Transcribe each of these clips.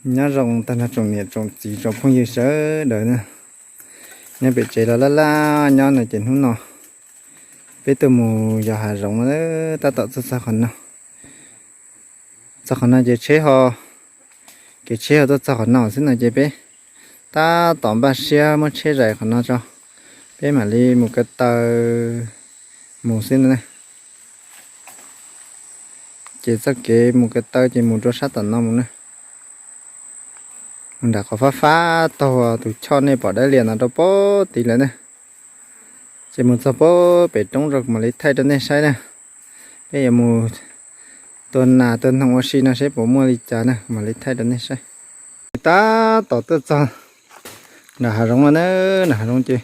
Nyob zoo tag nrho tsoom niam tsoom txiv tsoom phooj ywg sawv daws na. Nyob pem tsev los laj laj nyob no ces hnub no peb tuaj mus yos hav zoov, tab tom tuaj txog qhov no. Txog qhov no ces tsheb ho, kev tsheb ho tuaj txog qhov no xwb no ces peb tab tom npaj siab muab tsheb zais qhov no tso, peb mam li mus ko taw mus xwb no na. Ces txoj kev mus ko taw ces mus rau sab tom no mus na. Mus nram qhov fab fab taug tus choj nej pom dawb lias no rau pem tid lawm na. Ces mus txog pem roob rau kuv mam li thaij rau nej saib na. Peb yuav mus tua nas tua noog ua si no seb puas muaj li cas na, kuv mam li thaij rau nej saib. Tab tom tuaj txog nram hav zoov no na, nram hav zoov ces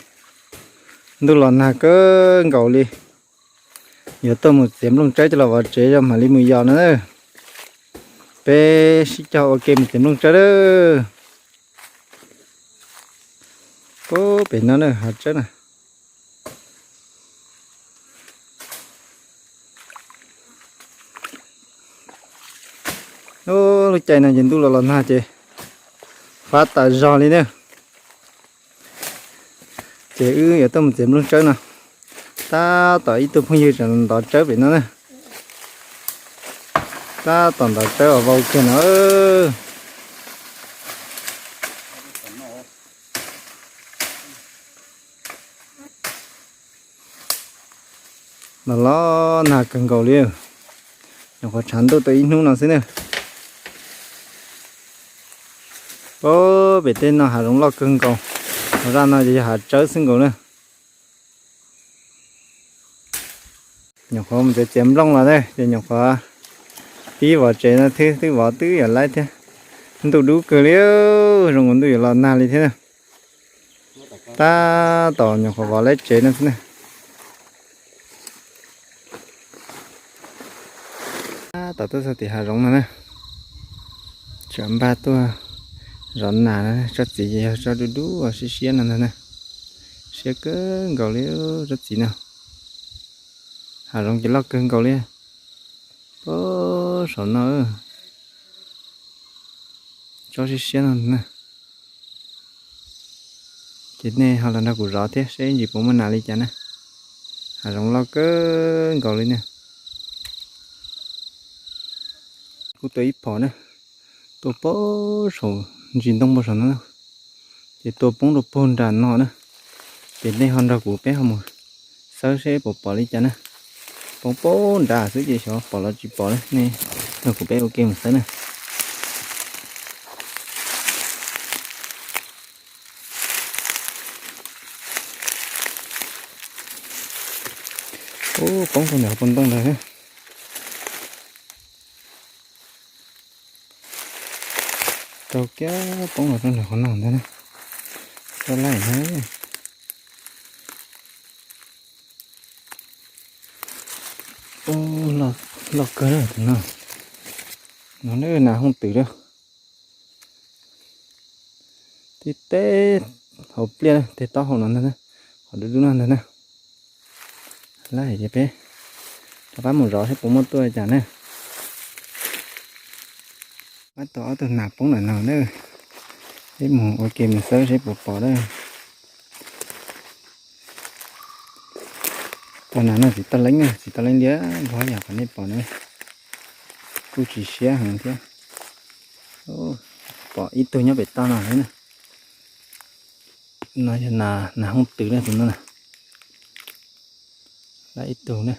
ntuj los nag kawg nkaus li. Yuav tuaj mus txiav nplooj tsawb coj los vov tsev, mam li mus yos no na. Peb sib cog ua ke mus txiav nplooj tsawb lawm. Pem no na, hav tsawb na. Lub caij no ces ntuj los los nag ces fab tas zog li na. Ces wb yuav tuaj mus txiav nplooj tsawb no. Tab tom ib tug phooj ywg tseem ntov tsawb pem no na. Tab tom ntov tsawb uas vau kiag no. Los los nag kawg nkaus li. Nyuam qhuav tshav ntuj tau ib hnub no xwb na. Pem tej no hav zoov loj kawg nkaus. Hauv zaj no ces yog hav tsawb xwb nkaus na. Nyuam qhuav mus txiav txiav nplooj los na ces nyuam qhuav pib vov tsev no twb, twb vov twb yuav laib thiab. Ntuj dub kawg li, zoo nkaus ntuj yuav los nag li thiab na. Tab tom nyuam qhuav vov laib tsev no xwb na. Tab tom tuaj txog tim hav zoov no na. Tseem npaj tuaj zov nas no, tsob txiv ces yog tsob dub dub siab siab no ntag na. Siab kawg nkaus li tsob txiv no. Hav zoov ces loj kawg nkaus li. Pab saum no tsob siab siab no na. Ces nej ho los nrog kuv zov thiab seb ntsis puas muaj nas li cas na. Hav zoov loj kawg nkaus li na. Kuj tua ib phom na, tua pab saum ntsis ntoo pab saum no na. Ces tua poob rau puag nram no na. Ces nej ho nrog kuv peb ho mus xawb seb puas pom li cas na. Poob pab nrad xwb ces xyov pom los tsis pom na, nej nrog kuv peb ua ke mus xawb na. Ub, poob rau ntawm hauv paus ntoo ntawd. Rau kiag poob los rau ntawm qhov no ntag na. Rau laij na. Ub, loj kawg na tus no. No na, nas hooj twm lawm. Tib teb hauv pliaj, teg taub hau no ntag na, qhov dub dub no ntag na. Laj ces peb rov qab mus zov seb puas muaj tuaj li cas na. Pab tua ob tug nas poob ntawm no na. Peb mus ua ke mus xawb seb puas pom na. Tua nas no txiv toj leeb, txiv toj leeb liab npog yam qhov nej pom na. Kuj tsis siab heev thiab. Pom ib tug nyob pem toj no thiab na. No yog nas hooj twm na tus no na. Laj ib tug na.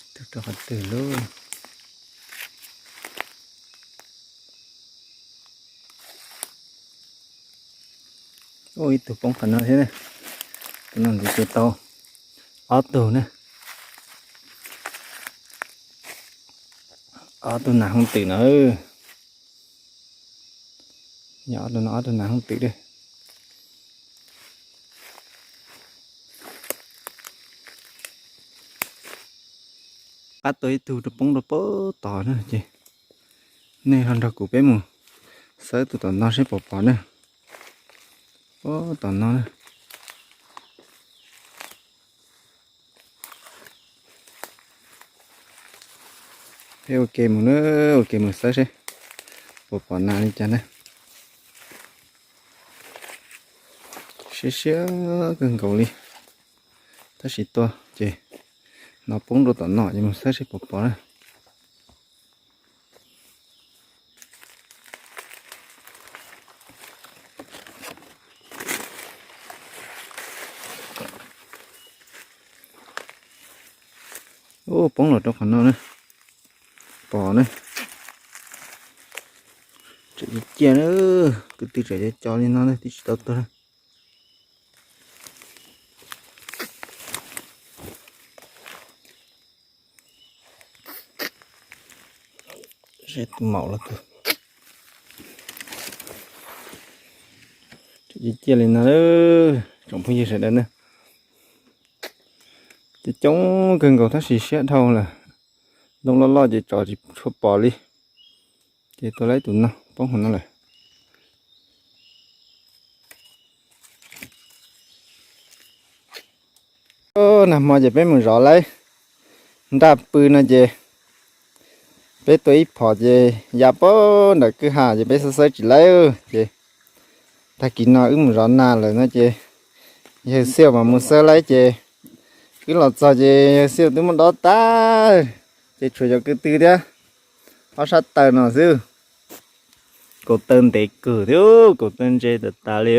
Ib tug rau qhov twg lauj? Ub, ib tug poob qhov no thiab na. Tus no nws ces tau ob tug na. Ob tug nas hooj twm na. Yog ob tug no ob tug nas hooj twm na. Pab tua ib tug rau poob rau pab tod na ces nej ho nrog kuv peb mus xawb tus tom no seb puas pom na. Pab tom no na. Peb ua ke mus na, ua ke mus xawb seb Puas pom nas li cas na? Siab siab kawg nkaus li. Tab sis tuaj ces hnov poob rau tom no ces mus saib seb puas pom na. Ub, poob los rau qhov no na. Pom na. Tseem ciaj na. Kwv tw tseem co co li no na, twb tsis tau tuag na. Seb tus maum los twg. Tseem ciaj li no, tsoom phooj ywg sawv daws na. Coob coob kawg nkaus tab sis siab dhau lawm. Ntoo loj loj ces tsom tsis tshua pom li. Ces tua laib tus no poob hauv no lawm. Nag hmo ces peb mus zov laib nraj pw no ces peb tua ib phom ces ya pab ntawm kwj ha ces peb xawb xawb tsis laib ces tag kis no wb mus zov nas lawm no ces yawg Xiauj mas mus xawb laib ces wb los txog ces yawg Xiauj twb muab dob tag ces tshuav cov kwv tw thiab ob sab taw no xwb. Kaum taw ntev kawg thiab, kaum taw ntse tas tas li.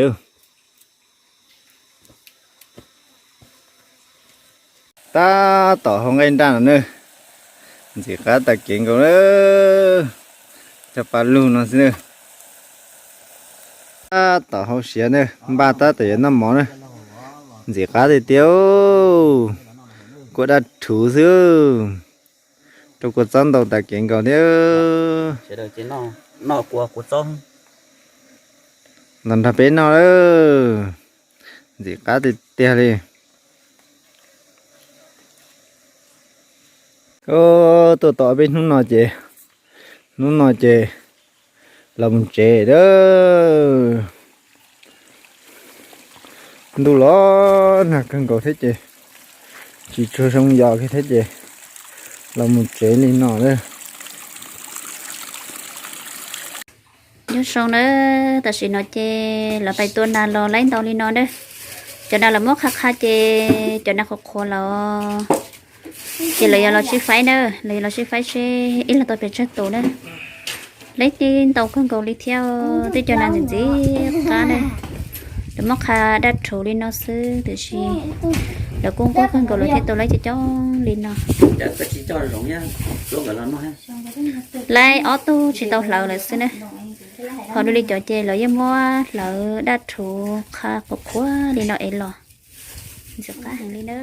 Tab tom hau nqaij nraj no na, ntxim qab tag kev nkaus na, cov pa lug no xwb na. Tab tom hau siav na, npaj tab tom yuav noj mov na, ntxim qab tiag tiag, kua daj rhuv xwb. Rau kua txob ntau tas kev nkaus thiab. Los nrog peb noj lawm, ntxim qab tiag tiag li. Tuaj tau peb hnub no ces, hnub no ces los mus tsev a. Ntuj los nag kawg nkaus thiab ces tsis tshua zoo yos kiag thiab ces los mus tsev li no a. Nyob zoo na, tam sim no ces lawv pais tua nas los laib ntau li no na. Cov nas lawv muab qha qha ces cov nas qhuav qhuav los ces lawv yuav los sib faib na, lawv yuav los sib faib seb ib leeg tau pes tsawg tus na. Laib tib ntau kawg nkaus li thiab, twb cov nas ntxim ntxim qab na. Lawv muab qha daj rhuv li no xwb tiam sis lawv kuj nquag kawg nkaus lawv thiaj tau laib coob coob li no. Laib ob tug tsis tau hlawv lawm xwb na. Ho dua li cov ces lawv yeej muab hlawv daj rhuv qha qhuav qhuav li no es los ntxim qab heev li na.